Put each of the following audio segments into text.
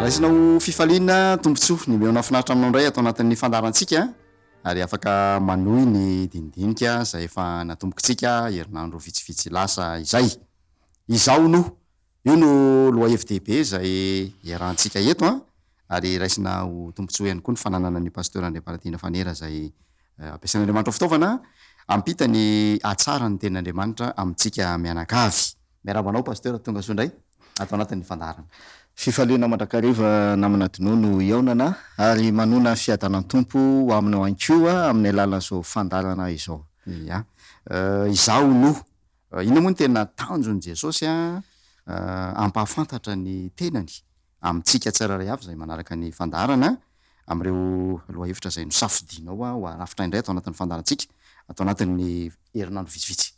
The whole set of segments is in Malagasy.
Raisina ho fifaliana tombontsoa ny mihaona finaritra aminao indray ato anatin'ny fandaharantsika ary afaka manohy ny dinidinika izay efa natombokitsika herinandro vitsivitsy lasa izay. Izaho no. Io no lohahevi-dehibe izay iarahantsika eto an, ary raisina ho tombontsoa ihany koa ny fananana ny Pasteur Andriamparatiana Fanera izay ampiasain'Andriamanitra ho fitaovana hampita ny hatsaran'ny tenin'Andriamanitra amintsika mianakavy. Miarahaba anao Pasteur, tonga soa indray ato anatin'ny fandaharana. Fifaliana mandrakariva namana Dino no hihaonana ary manoana ny fiadanan'ny Tompo ho aminao ihany koa amin'ny alalan'izao fandaharana izao. Ia. Izaho no. Inona moa no tena tanjon'i Jesosy hampahafantatra ny tenany amintsika tsirairay avy izay manaraka ny fandaharana, amin'ireo lohahevitra izay nosafidianao ho arafitra indray ato anatin'ny fandaharantsika ato anatin'ny herinandro vitsivitsy?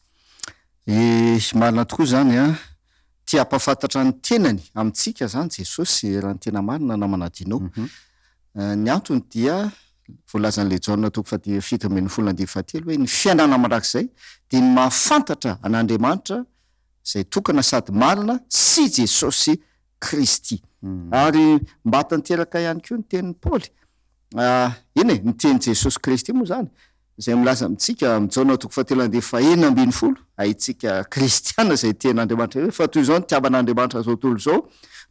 Ie, marina tokoa izany an! Te hampahafantatra ny tenany amintsika izany Jesosy, raha ny tena marina namana Dino. Ny antony dia voalazan'ilay Jaona toko faha 17 andininy fahatelo hoe ny fiainana mandrakizay dia ny mahafantatra an'Andriamanitra izay tokana sady marina sy Jesosy Kristy. Ary mba tanteraka ihany koa ny tenin'i Paoly, eny e, ny tenin'i Jesosy Kristy moa izany, izay milaza amintsika amin'ny Jaona toko fahatelo andininy faha-16, haintsika kristiana izay tian'Andriamanitra hoe, fa toy izao no nitiavan'Andriamanitra izao tontolo izao,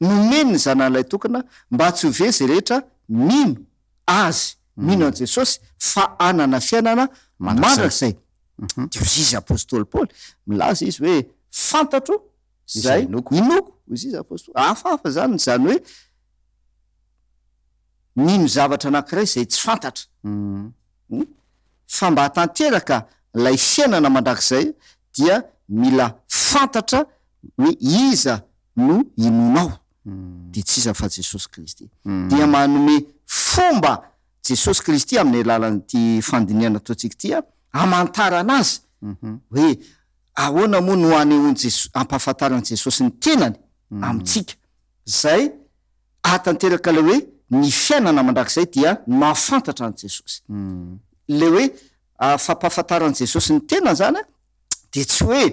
nomeny ny Zanany lahitokana mba tsy ho very izay rehetra mino Azy, mino an'i Jesosy, fa hanana fiainana mandrakizay. Dia hoy izy apostoly Paoly, milaza izy hoe, fantatro izay inoako, hoy izy apostoly. Hafahafa izany, izany hoe mino zavatra anankiray izay tsy fantatra. Fa mba hahatanteraka ilay fiainana mandrakizay dia mila fantatra hoe iza no inoanao. Dia tsy iza fa Jesosy Kristy. Dia manome fomba Jesosy Kristy amin'ny alalan'ity fandinihana ataontsika ity hamantarana azy hoe ahoana moa no anehoan'i Jesosy, ampahafantaran'i Jesosy ny tenany amintsika. Izay ahatanteraka ilay hoe ny fiainana mandrakizay dia ny mahafantatra an'i Jesosy. Ilay hoe fampahafantaran'i Jesosy ny tenany izany dia tsy hoe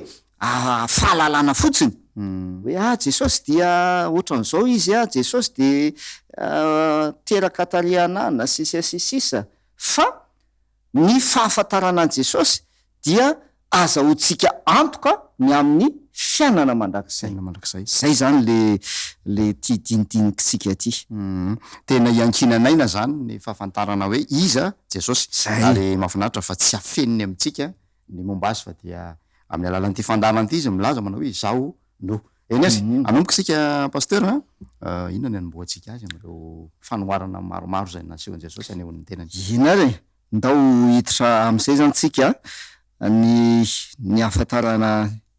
fahalalana fotsiny hoe ah Jesosy dia ohatran'izao izy ah, Jesosy dia teraka tary anana sy sisa sy sisa fa ny fahafantarana an'i Jesosy dia azahoantsika antoka ny amin'ny fiainana mandrakizay. Fiainana mandrakizay. Izay izany le le ity dinidinikintsika ity. Tena iankinan'aina izany ny fahafantarana hoe iza Jesosy. Izay. Ary mahafinaritra fa tsy afeniny amintsika ny momba azy fa dia amin'ny alalan'ity fandaharana ity izy milaza manao hoe izaho no. Eny aza, hanomboka isika Pasteur a, inona ny hanombohantsika azy amin'ireo fanoharana maromaro izay nasehon'i Jesosy hanehoany ny tenany? Eny ary e, ndao hiditra amin'izay izany tsika, ny ny hahafantarana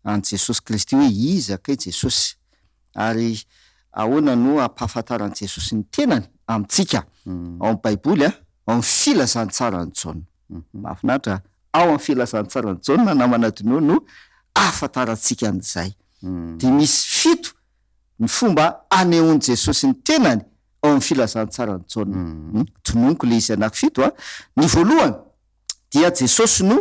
an'i Jesosy Kristy hoe iza kay Jesosy, ary ahoana no hampahafantaran'i Jesosy ny tenany amintsika ao amin'ny Baiboly, ao amin'ny Filazantsaran'i Jaona. Mahafinaritra a! Ao amin'ny Filazantsaran'i Jaona namana Dino no ahafantarantsika an'izay. Dia misy fito ny fomba anehoan'i Jesosy ny tenany ao amin'ny Filazantsaran'i Jaona. Tononiko ilay izy anankifito a! Ny voalohany dia Jesosy no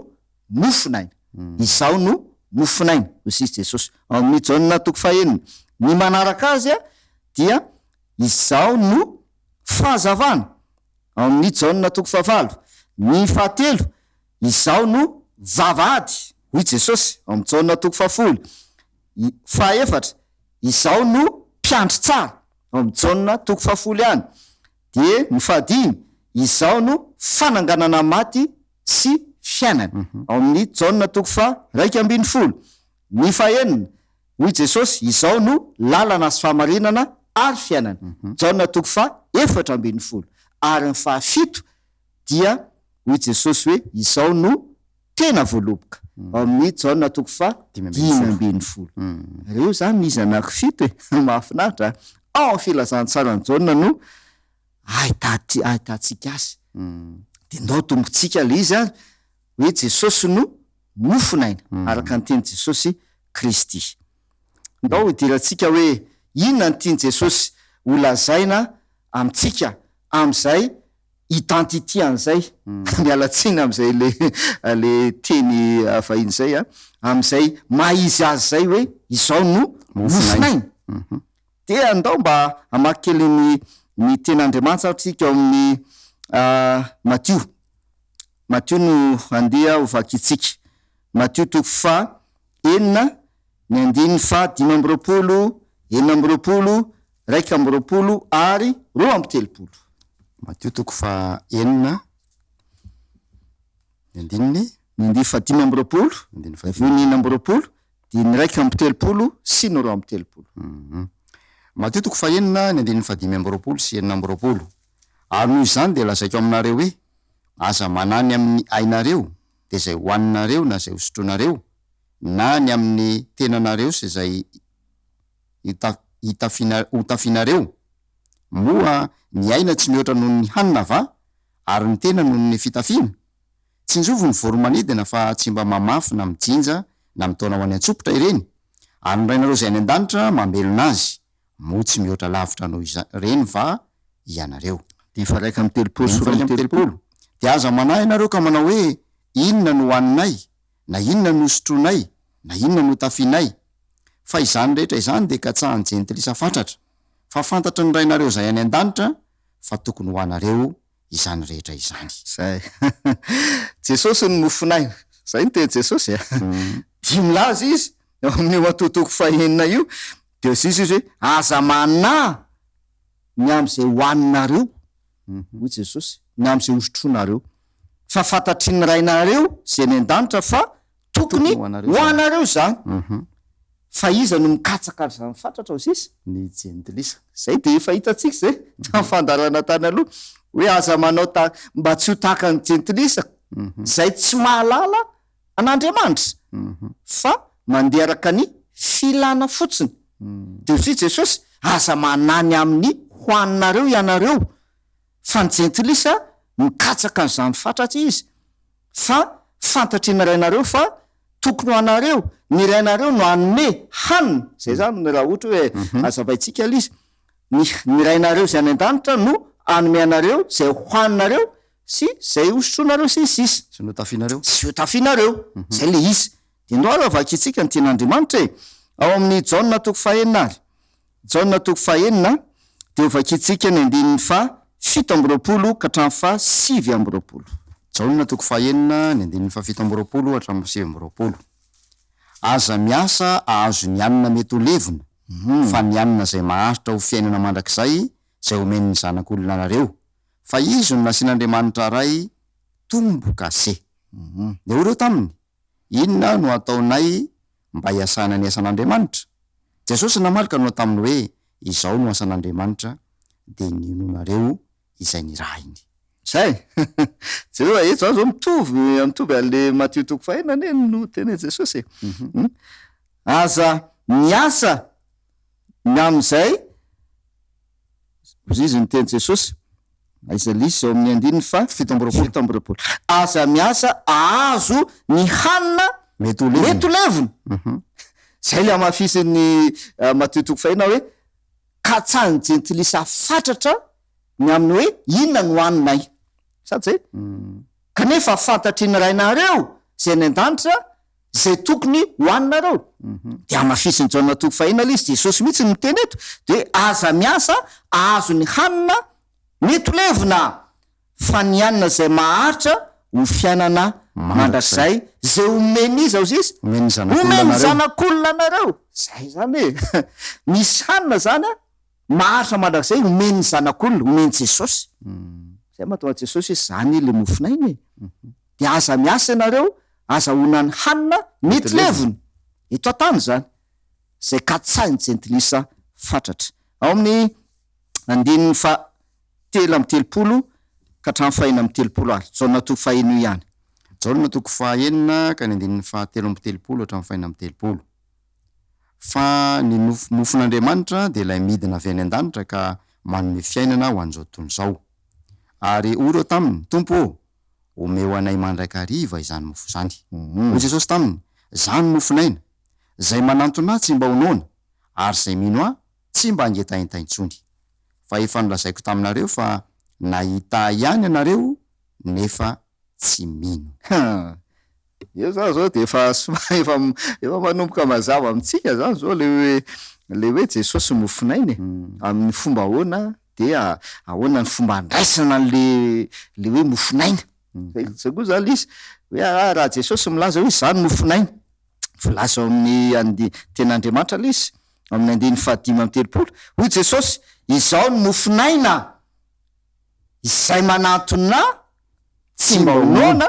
mofon'aina. Izaho no mofon'aina, hoy sisa Jesosy ao amin'ny Jaona toko fahenina. Ny manaraka azy dia Izaho no fahazavana. Ao amin'ny Jaona toko fahavalo. Ny fahatelo, Izaho no vavahady, hoy Jesosy, ao amin'ny Jaona toko fahafolo. Fahaefatra, Izaho no mpiandry tsara, ao amin'ny Jaona toko fahafolo ihany. Dia ny fahadimy, Izaho no fananganana maty sy fiainana, ao amin'ny Jaona toko faha-11. Ny fahenina, Hoy Jesosy, Izao no lalana sy fahamarinana ary fiainana. Jaona toko faha 14. Ary ny faha fito dia hoy Jesosy hoe, Izao no tena voaloboka. Ao amin'ny Jaona toko faha 15. Ireo izany izy anaky fito e! Mahafinaritra a! Ao amin'ny filazantsaran'i Jaona no ahitati- ahitantsika azy. Dia ndao tombotsika ilay izy ary hoe Jesosy no mofon'aina, araka ny tenin'i Jesosy Kristy. Ndao hidirantsika hoe inona no tian'i Jesosy ho lazaina amintsika amin'izay identity an'izay, miala tsiny amin'izay le le teny vahiny izay an, amin'izay maha izy azy izay hoe izao no mofon'aina. Dia andao mba hamaky kely ny ny tenin'Andriamanitra ary tsika ao amin'ny Matio. Matio no andeha ho vakintsika. Matio toko faha enina, ny andininy faha 25, 26, 21 ary 32. Matio toko faha enina, ny andininy. Ny andininy faha 25, Andininy faha avy eo ny 26, dia ny 31 sy ny 32. Matio toko fahenina, ny andininy fahadimy amby roapolo sy 26. Ary noho izany dia lazaiko aminareo hoe, Aza manahy ny amin'ny ainareo, dia izay hohaninareo na izay hosotroinareo, na ny amin'ny tenanareo sy izay hotafianareo. Moa ny aina tsy mihoatra noho ny hanina va, ary ny tena noho ny fitafiana? Tsinjovy ny voro-manidina fa tsy mba mamafy na mijinja na mitaona ho any an-tsopitra ireny, ary ny Rainareo izay any an-danitra mamelona azy, moa tsy mihoatra lavitra noho ireny va ianareo? Dia efa 31 sy 32. Dia aza manahy ianareo ka manao hoe, Inona no hohaninay? Na inona no hosotroinay? Na inona no hotafianay? Fa izany rehetra izany dia katsahan'ny jentilisa fatratra, fa fantatry ny Rainareo izay any an-danitra fa tokony ho anareo izany rehetra izany. Zay. Jesosy no mofon'aina. Zay no tenin'i Jesosy a. Dia milaza izy ao amin'io Matio toko fahenina io, dia hoy izy hoe, aza manahy ny amin'izay hohaninareo, hoy Jesosy, ny amin'izay hosotroinareo, fa fantatry ny Rainareo izay any an-danitra fa Tokony ho anareo izany. Fa iza no mikatsaka an'izany fatratra ho sisa? Ny jentilisa. Izay dia efa hitantsika izay tamin'ny fandaharana tany aloha, hoe aza manao ta, mba tsy ho tahaka ny jentilisa, izay tsy mahalala an'Andriamanitra, fa mandeha araka ny filana fotsiny. Dia hoy Jesosy, aza manahy ny amin'ny hohaninareo ianareo, fa ny jentilisa mikatsaka an'izany fatratra izy, fa fantatry ny rainareo fa tokony ho anareo, ny rainareo no hanome hanina, zay zany raha ohatra hoe hazavaintsika ilay izy, ny ny rainareo izay any an-danitra no hanome anareo izay hohaninareo sy izay hosotroinareo sy ny sisa. Sy ny hotafianareo. Sy hotafianareo, zay ilay izy. Dia ndao aloha vakintsika ny tenin'Andriamanitra e! Ao amin'ny Jaona toko fahenina ary. Jaona toko fahenina dia ho vakintsika ny andininy faha 27 ka hatramin'ny faha 29. Jaona toko fahenina ny andininy faha 27 hatramin'ny 29. Aza miasa hahazo ny hanina mety ho levona, fa ny hanina izay maharitra ho fiainana mandrakizay izay omen'ny Zanak'olona anareo, fa Izy no nasian'Andriamanitra Ray tombo-kase. Dia hoy ireo taminy, Inona no hataonay mba hiasana ny asan'Andriamanitra? Jesosy namaly ka nanao taminy hoe, Izao no asan'Andriamanitra, dia ny hinoanareo izay nirahiny. Zay! Jereo fa eto zany zao mitovy mitovy an'le Matio toko fahenina anie no tenenin'i Jesosy e. Aza miasa ny amin'izay Hoy izy niteny Jesosy, Aiza lisy ao amin'ny andininy faha 27. 27. Aza miasa ahazo ny hanina Mety ho levona. mety ho levona. Izay ilay hamafisin'ny Matio toko fahenina hoe, katsahin'ny jentilisa fatratra ny amin'ny hoe inona no haninay. Sa tsy izay? Kanefa fantatry ny Rainareo izay any an-danitra izay tokony hohaninareo. Dia hamafisin'i Jaona toko fahenina ilay izy, Jesosy mihitsy no miteny eto, dia hoe aza miasa ahazo ny hanina mety ho levona, fa ny hanina izay maharitra ho fiainana mandrakizay, izay omen'iza hozy izy? Omen'ny Zanak'olona Omen'ny anareo. Zanak'olona anareo. Izay izany e! Misy hanina izany an, maharitra mandrakizay omen'ny Zanak'olona, omen'i Jesosy. Izay mahatonga an'i Jesosy hoe izany ilay mofon'aina e! Dia aza miasa ianareo azahoana ny hanina mety levona eto an-tany izany, izay katsahin'ny jentilisa fatratra. Ao amin'ny andininy faha 33 ka hatramin'ny faha 36 ary, Jaona toko faha enina io ihany. Jaona toko faha enina ka ny andininy faha 33 hatramin'ny faha 36. Fa ny nofo mofon'Andriamanitra dia ilay midina avy any an-danitra ka manome fiainana ho an'izao tontolo izao. Ary hoy ireo taminy, Tompo ô, Omeo anay mandrakariva izany mofo izany. Hoy Jesosy taminy, Izaho no mofon'aina. Izay manantona Ahy tsy mba ho noana, ary izay mino Ahy tsy mba hangetahenta intsony. Fa efa nolazaiko taminareo fa nahita Ahy ihany ianareo, nefa tsy mino. Ha! Eo zany zao de efa somary efa efa manomboka mazava amintsika zany zao le hoe le hoe Jesosy mofon'aina e. Amin'ny fomba ahoana dia ahoana ny fomba andraisana an'le le hoe mofon'aina. Zay zay koa zany le izy hoe ah raha Jesosy milaza hoe izaho no mofon'aina, voalaza ao amin'ny andi- tenin'Andriamanitra le izy, ao amin'ny andininy fahadimy amby telopolo, hoy Jesosy, izaho no mofon'aina. Izay manantona Ahy tsy mba ho noana,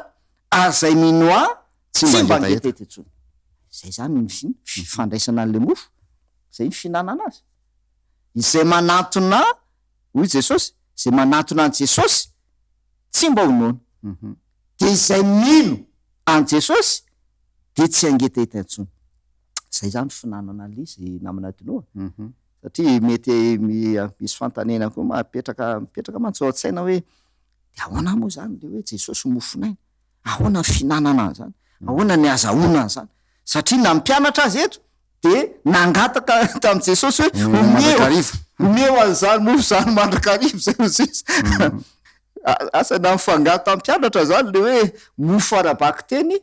ary izay mino Ahy tsy mba hangetaheta intsony. Izay izany ny fifandraisana an'ilay mofo, izay ny fihinanana azy. Izay manantona Ahy, hoy Jesosy, izay manantona an'i Jesosy tsy mba ho noana. Dia izay mino an'i Jesosy dia tsy hangetaheta intsony. Izay izany fihinanana an'ilay izy namana Dinoa. Satria mety misy fanontaniana koa mahapetraka, mipetraka mantsy ao an-tsaina hoe de ahoana moa zany le hoe Jesosy mofon'aina? Ahoana ny fihinanana an'izany? Ahoana ny azahoana an'izany? Satria na ny mpianatra aza eto de nangataka tamin'i Jesosy hoe Omeo omeo, mandrakariva. omeo an'izany mofo izany mandrakariva izay hoy Jesosy. Asa na mifangaro tamin'ny mpianatra zany le hoe mofo ara-bakiteny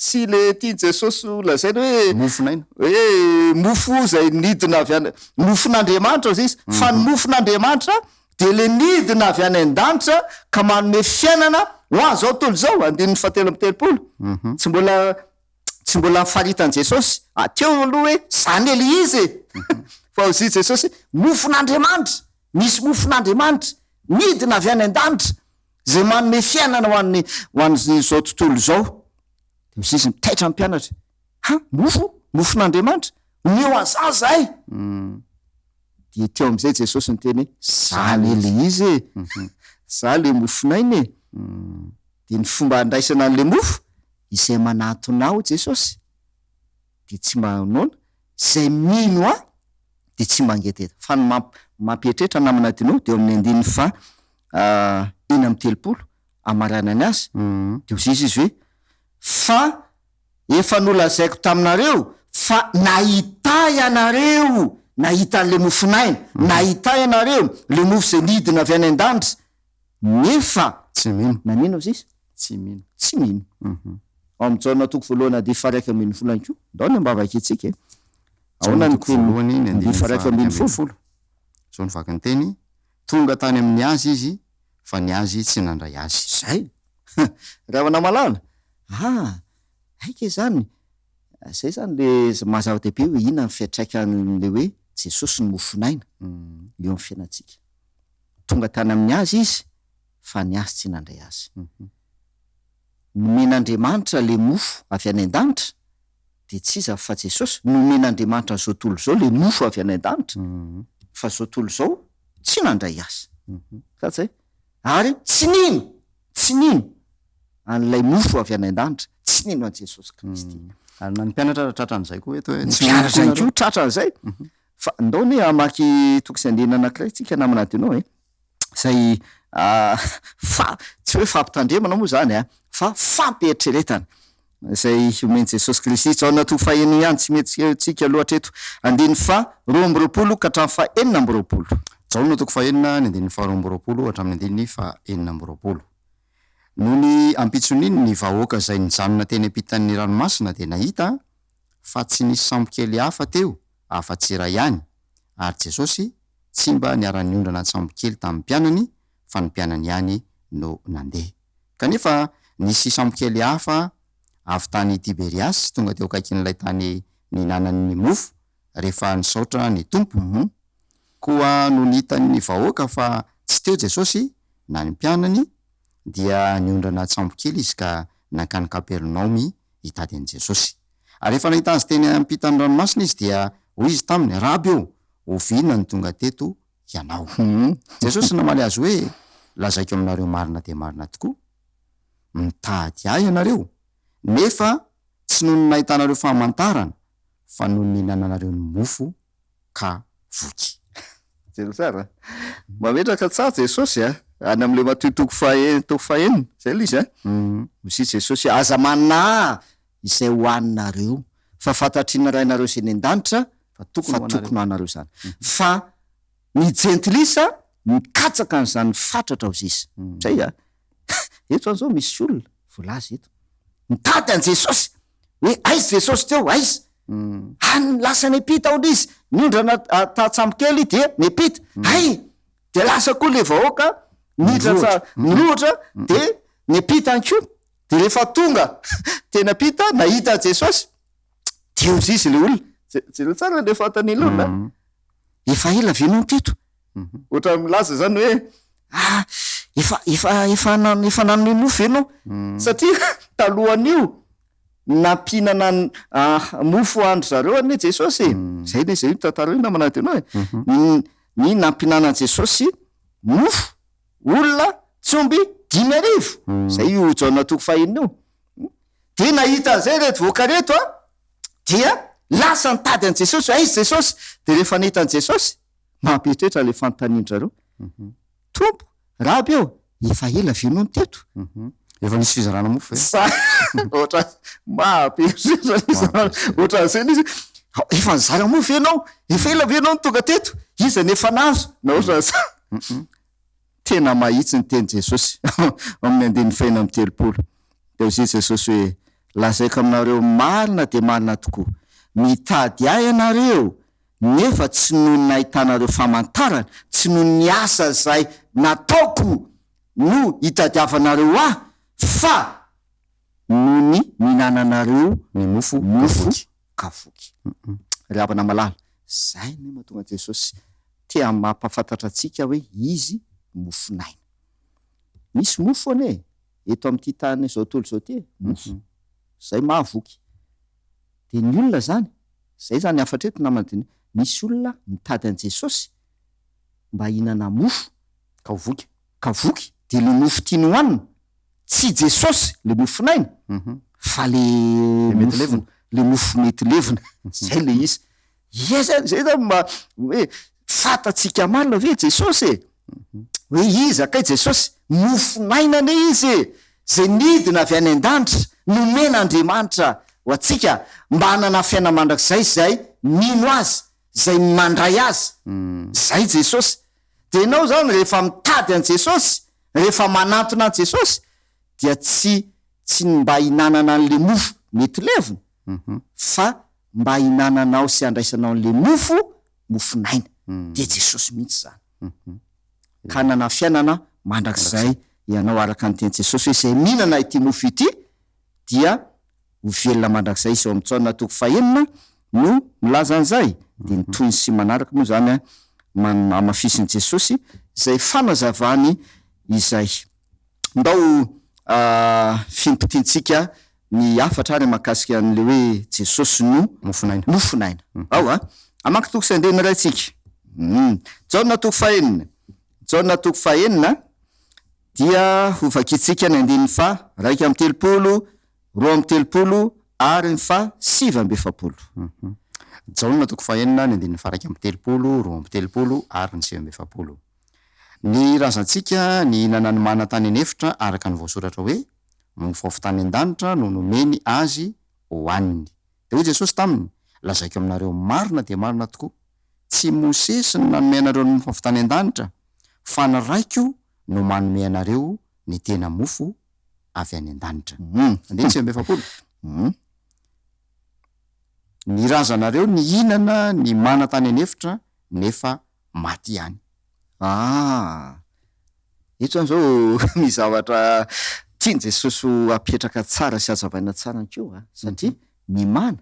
Sy le tian'i Jesosy ho lazaina hoe. Mofon'aina. Hoe mofo izay nidina avy any, mofon'Andriamanitra hozy izy, fa ny mofon'Andriamanitra dia le nidina avy any an-danitra ka manome fiainana ho an'izao tontolo izao, andininy fahatelo amby telopolo. Tsy mbola, tsy mbola nifaritan'i Jesosy teo aloha hoe zany le izy e! Fa hozy Jesosy hoe mofon'Andriamanitra, misy mofon'Andriamanitra nidina avy any an-danitra Izay manome fiainana ho an'ny ho an'izao tontolo izao. Dia hoy izy mitaitra ny mpianatra, Ha! Mofo? Mofon'Andriamanitra? Omeo an'izany izahay! Dia teo amin'izay Jesosy niteny hoe, Za anie ilay izy e! Za ilay mofon'aina e! Dia ny fomba handraisana an'ilay mofo, izay manatona Ahy, hoy Jesosy, dia tsy mba noana, izay mino Ahy dia tsy mangetaheta. Fa ny mamp mampieritreritra namana Dino dia eo amin'ny andininy faha 36 amaranany azy dia hoy izy hoe, Fa efa nolazaiko taminareo fa nahita ianareo, nahita an'ilay mofon'aina, nahita ianareo, ilay mofo izay nidina avy any an-danitra, nefa Tsy mino. Nanino hoy izy? Tsy mino. Tsy mino. Ao amin'ny Jaona toko voalohany andininy faha 11 ihany koa. Ndao ny mba vakintsika e. Ahoana Jaona ny toko teny voalohany ny andininy andininy faha faha 11? 11. Izao no vaky ny teny, Tonga tany amin'ny azy izy, fa ny azy tsy nandray azy. Izay. Ravana malala. Ah, aika izany. Izay izany le maha zava-dehibe hoe inona ny fiantraikan'ilay hoe Jesosy no mofon'aina eo amin'ny fiainantsika. Tonga tany amin'ny azy izy, fa ny azy tsy nandray azy. Nomen'Andriamanitra le mofo avy any an-danitra, dia tsy iza fa Jesosy, nomen'Andriamanitra an'izao tontolo izao le mofo avy any an-danitra, fa izao tontolo izao tsy nandray azy. Sa tsy zay? Ary tsy nino, tsy nino an'ilay mofo avy any an-danitra, tsy nino an'i Jesosy Kristy. Ary na ny mpianatra ara tratran'izay koa eto hoe Ny tsy nino mpianatra koa ihany koa nareo. tratran'izay. Fa ndao anie hamaky toko sy andininy anankiray tsika namana Adino e. Izay fa tsy hoe fampitandremana moa izany an, fa fampieritreretana izay omen'i Jesosy Kristy. Jaona toko fahenina ihany, tsy mihetsika aloha hatreto, andininy faha 22 ka hatramin'ny faha 26. Jaona toko fahenina, ny andininy faha 22 hatramin'ny andininy faha 26. Nony ampitson'iny ny vahoaka izay nijanona teny ampitan'ny ranomasina dia nahita fa tsy nisy sambokely hafa teo afa-tsy iray ihany, ary Jesosy tsy mba niara-niondrana an-tsambokely tamin'ny mpianany, fa ny mpianany ihany no nandeha. Kanefa nisy sambokely hafa avy tany Tiberiasy tonga teo akaikin'ilay tany nihinanany ny mofo, rehefa nisaotra ny Tompo. Koa nony hitan'ny vahoaka fa tsy teo Jesosy na ny mpianany, dia niondrana an-tsambokely izy ka nankany Kapernaomy hitady an'i Jesosy. Ary rehefa nahita Azy teny ampitan'ny ranomasina izy, dia hoy izy taminy, Raby ô, oviana no tonga teto Hianao? Jesosy namaly azy hoe, Lazaiko aminareo marina dia marina tokoa, mitady Ahy ianareo, nefa tsy noho ny nahitanareo famantarana, fa noho ny nihinananareo ny mofo ka voky. Jereo tsara a! Mametraka tsara Jesosy a! Any amin'ilay Matio toko faha toko fahenina, izay ilay izy a! Hoy Jesosy, Aza manahy izay hohaninareo, fa fantatry ny Rainareo izay any an-danitra Fa tokony fa ho anareo. tokony ho anareo izany. Fa ny jentilisa mikatsaka an'izany fatratra hoy izy. Izay a! Eto izany izao misy olona, voalaza eto. Mitady an'i Jesosy. Hoe aiza Jesosy teo, aiza? Any lasa niampita hono izy, niondrana tantsambo-kely dia niampita. Hay! Dia lasa koa ilay vahoaka niditra nirohotra dia niampita ihany koa. Dia rehefa tonga teny ampita nahita an'i Jesosy, dia hoy izy ilay olona, jereo tsara ilay fanontanian'ilay olona an, efa ela ve ianao no teto? Ohatran'ny milaza izany hoe ah, efa efa efa efa nanome mofo ve ianao? Satria talohan'io nampihinana mofo an-dry zareo anie Jesosy e! Izay anie izay io tantara io namana Adino e! Ny nampihinanan'i Jesosy mofo olona tsy omby 5000, izay io Jaona toko fahenina io. Dia nahita an'izay ireto vahoaka ireto an, dia lasa nitady an'i Jesosy hoe aiza Jesosy? Dia rehefa nahita an'i Jesosy, mampieritreritra ilay fanontanian-dry zareo, Tompo, Raby ô, efa ela ve ianao no teto? Efa nisy fizarana mofo ve? Sa ohatran'ny mampieritreritra ilay izy, ohatran'izay ilay izy, efa nizara mofo ve ianao? Efa ela ve ianao no tonga teto? Iza no efa nahazo? Na ohatran'izany. Tena mahitsy ny tenin'i Jesosy ao amin'ny andininy fahenina amby 30. Dia hoy Jesosy hoe, Lazaiko aminareo marina dia marina tokoa, mitady Ahy ianareo, nefa tsy noho ny nahitanareo famantarana, tsy noho ny asa izay nataoko no itadiavanareo Ahy, fa noho ny nihinananareo Ny mofo ka mofo voky. ka voky. Ry havana malala, izay no mahatonga Jesosy te mampahafantatra antsika hoe Izy mofon'aina. Misy mofo anie e, eto amin'ity tany izao tontolo izao ity e, mofo. Izay mahavoky. Dia ny olona izany, izay izany hafatra eto namana dia ny hoe, misy olona mitady an'i Jesosy mba hihinana mofo. Ka ho voky. Ka voky, dia ilay mofo tiany hohanina, tsy Jesosy le mofon'aina fa le mety levona. Le mofo mety levona, zay le izy. Ie zany, zay zany mba hoe fantatsika marina ve Jesosy e? Hoe iza kay Jesosy? Mofon'aina anie Izy e! Zay nidina avy any an-danitra, nomen'Andriamanitra ho antsika mba hanana fiainana mandrakizay izay mino Azy, izay mandray Azy. Zay Jesosy. Dia ianao zany rehefa mitady an'i Jesosy, rehefa manantona an'i Jesosy dia tsy tsy ny mba hinanana an'le mofo mety levona fa mba hinananao sy handraisanao an'le mofo mofon'aina. Dia Jesosy mihitsy izany. Ka hanana fiainana mandrakizay ianao araka ny tenin'i Jesosy hoe izay mihinana ity mofo ity dia ho velona mandrakizay izy. Ao amin'ny Jaona toko fahenina no milaza an'izay. Dia ny tohiny sy manaraka moa izany man- hamafisin'i Jesosy izay fanazavany izay. Ndao fintintintsika ny hafatra ary mahakasika an'ilay hoe Jesosy no Mofon'aina. Mofon'aina. Ao a! Hamaky toko sy andininy iray tsika. Jaona toko fahenina. Jaona toko fahenina dia ho vakintsika ny andininy faha 31, 32 ary ny faha 49. Jaona toko fahenina, ny andininy faha 31, 32 ary ny 49. Ny razantsika nihinana ny mana tany an'efitra araka ny voasoratra hoe, Mofo avy tany an-danitra no nomeny azy hohaniny. Dia hoy Jesosy taminy, Lazaiko aminareo marina dia marina tokoa, tsy Mosesy no nanome anareo ny mofo avy tany an-danitra, fa ny Raiko no manome anareo ny tena mofo avy any an-danitra. Andininy 49. Ny razanareo nihinana ny mana tany an'efitra, nefa maty ihany. Ah! Eto zany zao misy zavatra tian'i Jesosy ho apetraka tsara sy hazavaina tsara ihany koa a, satria ny mana,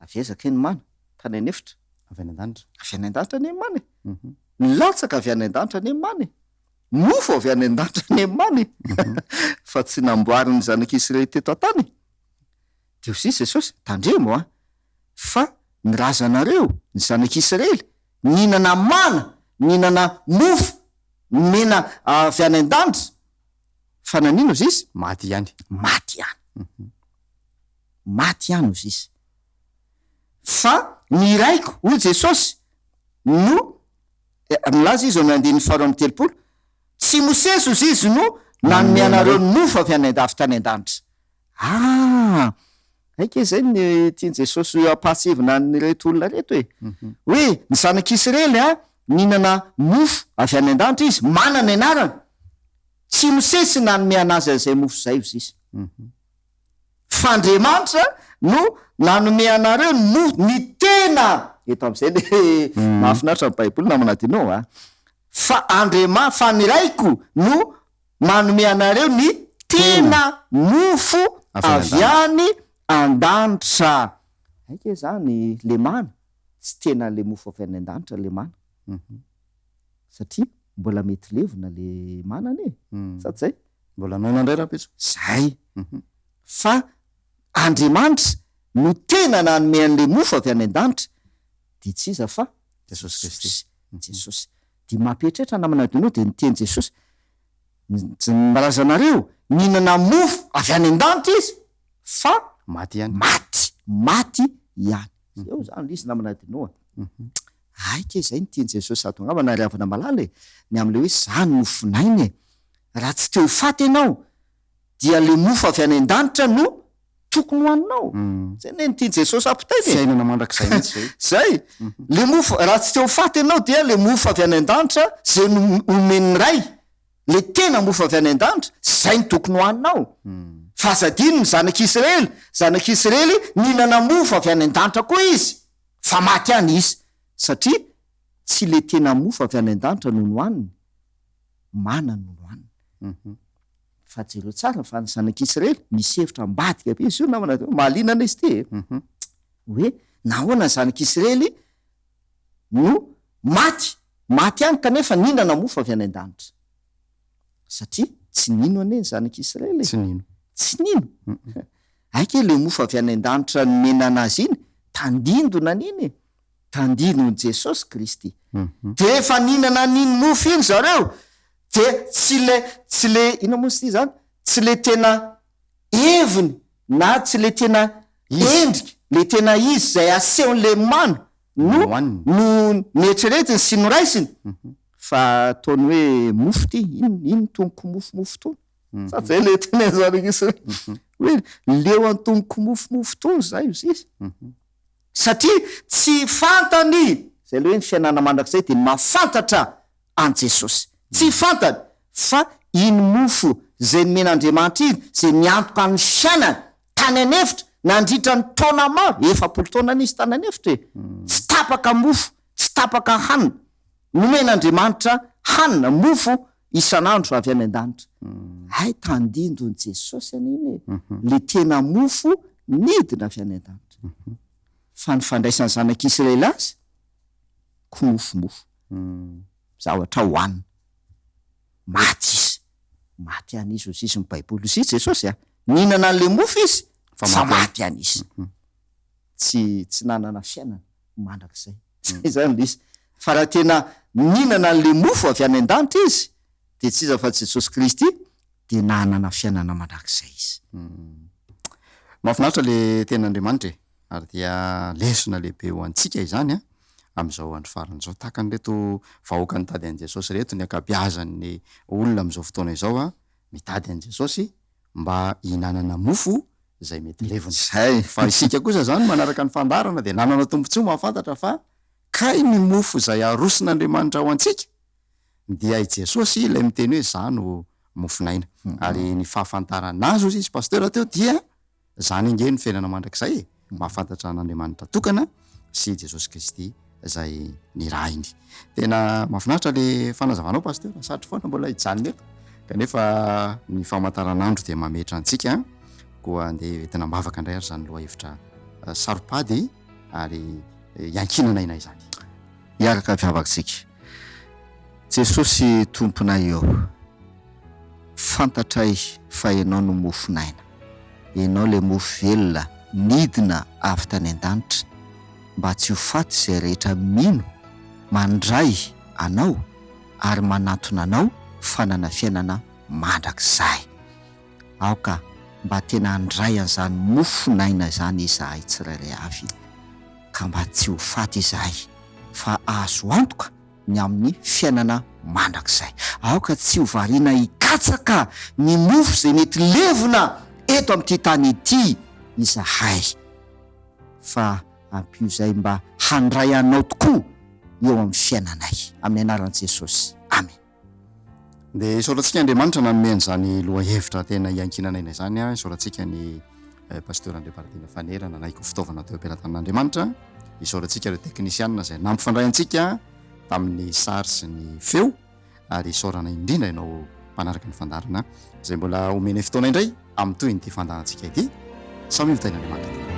avy aiza kay ny mana? Tany an'efitra? Avy any an-danitra. Avy any an-danitra anie ny mana e! Nilatsaka avy any an-danitra anie ny mana e! Mofo avy any an-danitra anie ny mana e! Fa tsy namboarin'ny zanak'Israely teto an-tany e! Dia hoy Jesosy, tandremo a! Fa ny razanareo, ny zanak'Israely, nihinana mana, nihinana mofo nomena avy any an-danitra, fa nanino ozy izy? Maty ihany. Maty ihany. Maty ihany ozy izy. Fa ny Raiko, hoy Jesosy, no, milaza izy ao amin'ny andininy faharoa amby 30, tsy Mosesy ozy izy no nanome anareo ny mofo avy any an-davy tany an-danitra. Ah! Hay kay izay ny tian'i Jesosy hampahatsiahivina an'ireto olona ireto e! Hoe ny zanak'Israely a, nihinana mofo avy any an-danitra izy, mana ny anarany. Tsy Mosesy nanome an'azy an'izay mofo izay hozy izy. Fa Andriamanitra no nanome anareo ny mo, ny tena, eto amin'izay le mahafinaritra ny baiboly namana Dino a, fa Andriama, fa ny Raiko no manome anareo ny tena mofo avy any an-danitra. Hay kay zany le mana, tsy tena le mofo avy any an-danitra le mana. Satria mbola mety levona le mana anie e! Sa tsy zay? Mbola noana indray rahampitso. Zay. Fa Andriamanitra no tena nanome an'le mofo avy any an-danitra, dia tsy iza fa Jesosy Kristy. Jesosy. Dia mampieritreritra namana Adino dia niteny Jesosy, ny razanareo nihinana mofo avy any an-danitra izy fa Maty ihany. Maty, maty ihany. Eo zany le izy namana Adino a. Hay kay zay no tian'i Jesosy hahatongavana ry havana malala e, ny amin'ilay hoe za no mofon'aina e. Raha tsy te ho faty ianao dia le mofo avy any an-danitra no tokony hohaninao. Zay anie no tian'i Jesosy hampitaina e. Fiainana mandrakizay mihitsy zay. Zay. Le mofo, raha tsy te ho faty ianao dia le mofo avy any an-danitra zay nomen'ny Ray, le tena mofo avy any an-danitra, zay no tokony hohaninao. Fa aza adino ny zanak'Israely, zanak'Israely nihinana mofo avy any an-danitra koa izy. Fa maty ihany izy, satria tsy ilay tena mofo avy any an-danitra no nohaniny, mana no nohaniny. Fa jereo tsara fa ny zanak'Israely, misy hevitra ambadika be izy io namana, mahaliana anie izy ity e! Hoe nahoana ny zanak'Israely no maty, maty ihany kanefa nihinana mofo avy any an-danitra? Satria tsy nino anie ny zanak'Israely e! Tsy nino. Tsy nino. Hay kay le mofo avy any an-danitra nomena anazy iny, tandindona an'iny e! Tandindon'i Jesosy Kristy. De rehefa nihinana an'iny mofo iny zareo, de tsy le, tsy le, inona moa izy ity zany? Tsy le tena heviny na tsy le tena endrika, le tena izy izay asehon'le mana no no neritreretiny sy noraisiny fa ataony hoe mofo ity, inn inn itony kimofomofo itony? Sa zay le teny an'zany hoe leo an'itony kimofomofo itony zay ozy izy. Satria tsy fantany, zay le hoe ny fiainana mandrakizay dia ny mahafantatra an'i Jesosy. Tsy fantany fa iny mofo izay nomen'Andriamanitra iny, izay niantoka ny fiainany tany an'efitra nandritra ny taona maro, 40 taona anie izy tany an'efitra e! Tsy tapaka mofo, tsy tapaka hanina. Nomen'Andriamanitra hanina, mofo isan'andro avy any an-danitra. Hay tandindon'i Jesosy anie iny e! Le tena mofo nidina avy any an-danitra. Fa ny fandraisan'ny zanak'Israely azy, kimofomofo. Zavatra hohanina. Maty izy. Maty ihany izy hozy izy ny baiboly. Hozy izy Jesosy a. Nihinana an'ilay mofo izy fa maty ihany izy. Tsy tsy nanana fiainana mandrakizay. Zay izany ilay izy. Fa raha tena nihinana an'ilay mofo avy any an-danitra izy dia tsy iza fa Jesosy Kristy dia nanana fiainana mandrakizay izy. Mahafinaritra le tenin'Andriamanitra e! Ary dia lesona lehibe ho antsika izany an, amin'izao andro farany izao. Tahaka an'ireto vahoaka nitady an'i Jesosy ireto ny ankabeazan'ny olona amin'izao fotoana izao an, mitady an'i Jesosy mba hihinanana mofo izay mety levona. Zay. Fa isika kosa izany manaraka ny fandaharana dia nanana tombontsoa mahafantatra fa kay ny mofo izay aroson'Andriamanitra ho antsika dia i Jesosy ilay miteny hoe za no mofon'aina. Ary ny fahafantarana azy hozy izy Pasteur teo dia Zany ange ny fiainana mandrakizay e, mahafantatra an'Andriamanitra tokana sy Jesosy Kristy zay nirahiny. Tena mahafinaritra le fanazavanao Pasteur, satry foana mbola hijanona eto kanefa ny famantaranandro dia mametra antsika, koa andeha entina am-bavaka indray ary zany lohahevitra saro-pady ary iankinana aina izany. Hiaraka hivavaka isika. Jesosy Tomponay ô, fantatray fa Ianao no mofon'aina. Ianao ilay mofo velona nidina avy tany an-danitra mba tsy ho faty izay rehetra mino, mandray Anao ary manantona Anao fanana fiainana mandrakizay. Aoka mba tena handray an'izany mofon'aina izany izahay tsirairay avy ka mba tsy ho faty izahay fa azo antoka ny amin'ny fiainana mandrakizay. Aoka tsy ho variana hikatsaka ny mofo izay mety levona eto amin'ity tany ity izahay, fa ampio izahay mba handray Anao tokoa eo amin'ny fiainanay. Amin'ny anaran'i Jesosy. Amena. Dia isaorantsika Andriamanitra nanome an'izany lohahevitra tena iankinana aina izany. Isaorantsika ny. Pasteur Andriamparatiana Fanera nanaiky ho fitaovana teo am-pelatanan'Andriamanitra. Isaorantsika ireo teknisianina izay nampifandray antsika tamin'ny sary sy ny feo ary isaorana indrindra ianao mpanaraka ny fandaharana izay mbola omenay fotoana indray amin'ny tohin'ity fandaharantsika ity. Samia ho tahin'Andriamanitra tompoko.